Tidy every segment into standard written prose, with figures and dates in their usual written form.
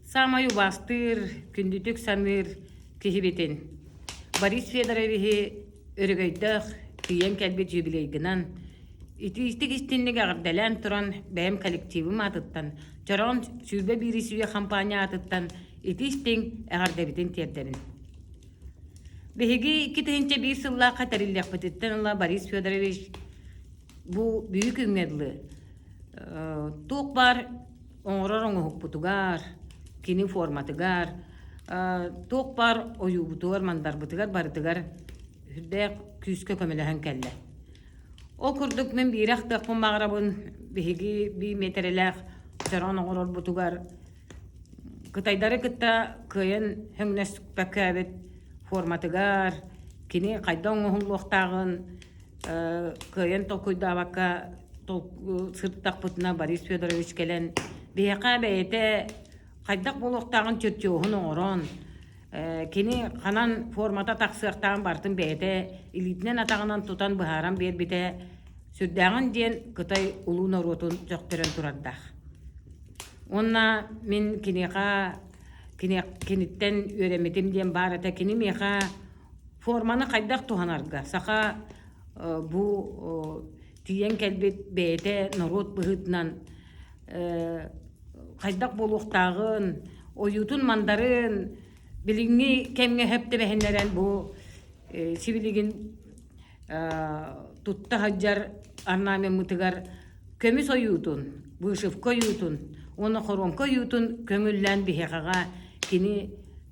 Саамай убаастыыр, күндүтүк саныыр киһибитин Борис Федоровиһы өрөгөйдөөх тиийэн кэлбит юбилейгынан итиитик истинник эҕэрдэлээн туран бэйэм коллективым аатыттан Чороон 21 үйэ хампаанньа аатыттан ити истиҥ эҕэрдэбитин тиэрдэбин. Биһиги 2001 сыллаахха тэриллиэхпититтэн ыла Борис Федорович бу бүһү күҥҥэ дылы туох баар оҥорор оҥоһукпутугар, кини форматыгар, туох баар ойуубутугар, мандарбытыгар барытыгар сүрдээх күүскэ көмөлөһөн кэллэ. Ол курдук мин биири ахтыахпын баҕарабын, биһиги биир миэтэрэлээх чороон оҥорорбутугар кытайдары кытта кыайан өҥнөспөккө форматыгар кини хайдах оҥоһуллуохтааҕын кыайан толкуйдаабакка сырыттахпытына Борис Федорович кэлэн биһиэхэ бэйэтэ хайдах буолуохтааҕын чертеһун оҥорон кини ханан формата тахсыахтааҕын барытын бэйэтэ илиитинэн-атаҕынан тутан быһааран биэрбитэ сүрдээҕин диэн Кытай улуу норуотун сөхтөрөн турардаах. Уонна мин киниэхэ киниттэн үөрэммитим диэн баар этэ. Кини миэхэ форманы хайдах туһанарга, саха бу тиийэн кэлбит бэйэтэ норуот быһыытынан хайдах буолуохтааҕын, ойуутун-мандарын билиҥҥи кэмҥэ сөп түбэһиннэрэн бу сибилигин тутта сылдьар орнамеммытыгар көмүс ойуутун, вышивка ойуутун уонна хоруоҥка ойуутун көҥүллээн биһиэхэҕэ кини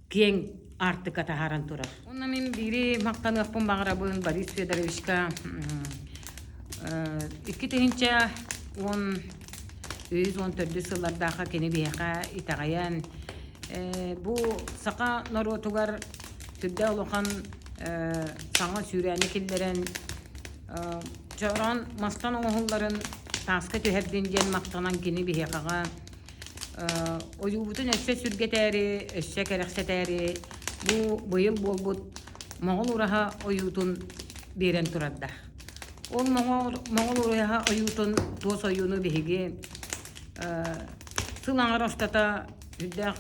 киэҥ аартыкка таһааран турар. Уонна мин биири махтаныахпын баҕарабын Борис Федоровичка 2013-14 сыллардаахха кини биһиэхэ итэҕэйэн бу саха норуотугар сүрдээх улахан саҥа сүүрээни киллэрэн чороон мастан оҥоһулларын тааска түһэрдин диэн махтанан кини биһиэхэҕэ ойуубутун өссө сүргэтээри, өссө кэрэхсэтээри бу быйыл буолбут Моҕол ураһа ойуутун биэрэн турардаах. Ол Моҕол, Моҕол ураһа ойуутун туос ойууну биһиги сыл аҥар устата үрдээх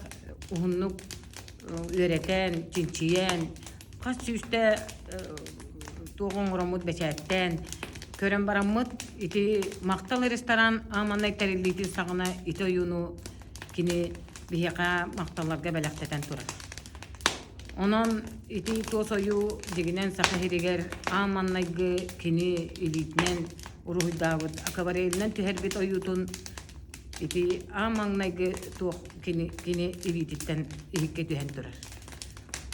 уһуннук үөрэтэн, чинчийэн, хас сүүстэ туох оҥороммут бэчээттээн көрөн бараммыт ити Махтал ресторан ааманнай тэриллиитин саҕана ити ойууну кини биһиэхэ махталларга бэлэхтэтэн турар. Онон ити туос ойуу дьигинэн Саха сиригэр аан маҥнайгы кини илиитинэн уруһуйдаабыт акварелинэн түһэрбит ойуутун ити аан маҥнайгы туох кини кини илиититтэн иһиккэ түһэн турар.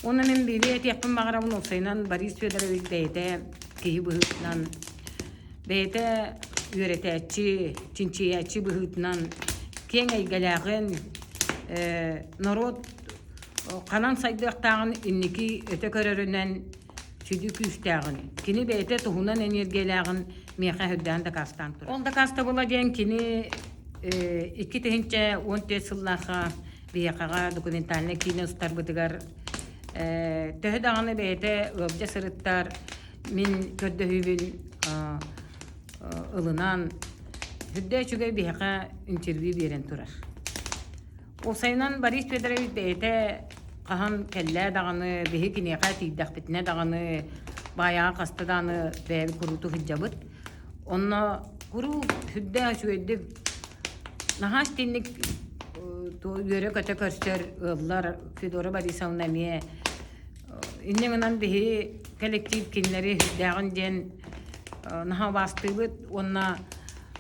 Уонна мин биири этиэхпин баҕарабын уопсайынан Борис Федорович бэйэтэ киһи быһыытынан бэйэтэ үөрэтээччи, чинчийээччи быһыытынан киэҥ эйгэлээҕин, норуот ханан сайдыахтааҕын инники өтө көрөрүнэн сүдү күүстээҕин, кини бэйэтэ туһунан эниэргийэлээҕин миэхэ үрдээн дакаастаан турар. Ол дакаастабыла диэн кини 2014 сыллаахха биһиэхэҕэ документальнай киинэ устарбытыгар төһө даҕаны бэйэтэ ыалдьа сырыттар мин көрдөһүүбүн ылынан үрдэ үчүгэй биһиэхэ интервью биэрэн турар. Уопсайынан Борис Федорович бэйэтэ хаһан кэллээ даҕаны, биһи киниэхэ тиийдэхпитинэ даҕаны, баайаҕа хаста даҕаны бэйэбит курууту сылдьабыт. Онно куруук сүрдээх үчүгэйдик наһаа истиҥник үөрэ-көтө көрсөр ыаллар Федора Борисовна эмиэ инньэ гынан биһи коллектив кинилэри сүрдээҕин диэн наһаа убаастыыбыт уонна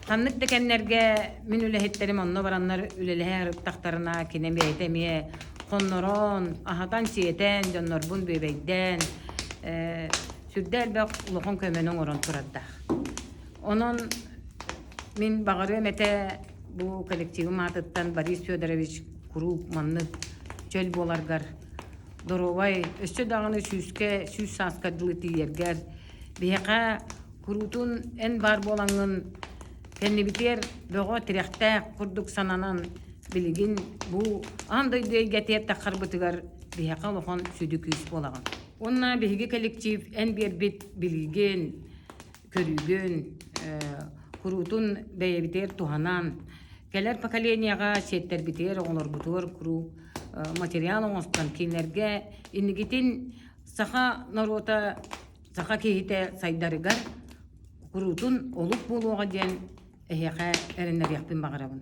ханнык да кэмнэргэ мин үлэһиттэрим онно бараннар үлэлэһэ сырыттахтарына кини бэйэтэ эмиэ хоннорон, аһатан-сиэтэн, дьоннорбун бүөбэйдээн сүрдээх элбэх улахан көмөнү оҥорон турардаах. Онон мин баҕарыам этэ бу коллективым аатыттан Борис Федорович куруук маннык чөл буоларгар доруобай, өссө даҕаны сүүскэ, сүүс сааска дылы тиийэргэр биһиэхэ куруутун эн баар буолаҥҥын кэннибитигэр бөҕө тирэхтээх курдук сананан билигин бу аан дойду эйгэтигэр таххарбытыгар биһиэхэ улахан сүдү күүс буолаҕын. Уонна биһиги коллектив эн биэрбит билигин, көрүүгүн, куруутун бэйэбитигэр туһанан, Кэлэр поколениеҕа сиэттэрбитигэр, оҕолорбутугар куруук материал оҥостон кинилэргэ инникитин саха норуота, саха киһитэ сайдарыгар куруутун олук буолуоҕа диэн эһиэхэ эрэннэриэхпин баҕарабын.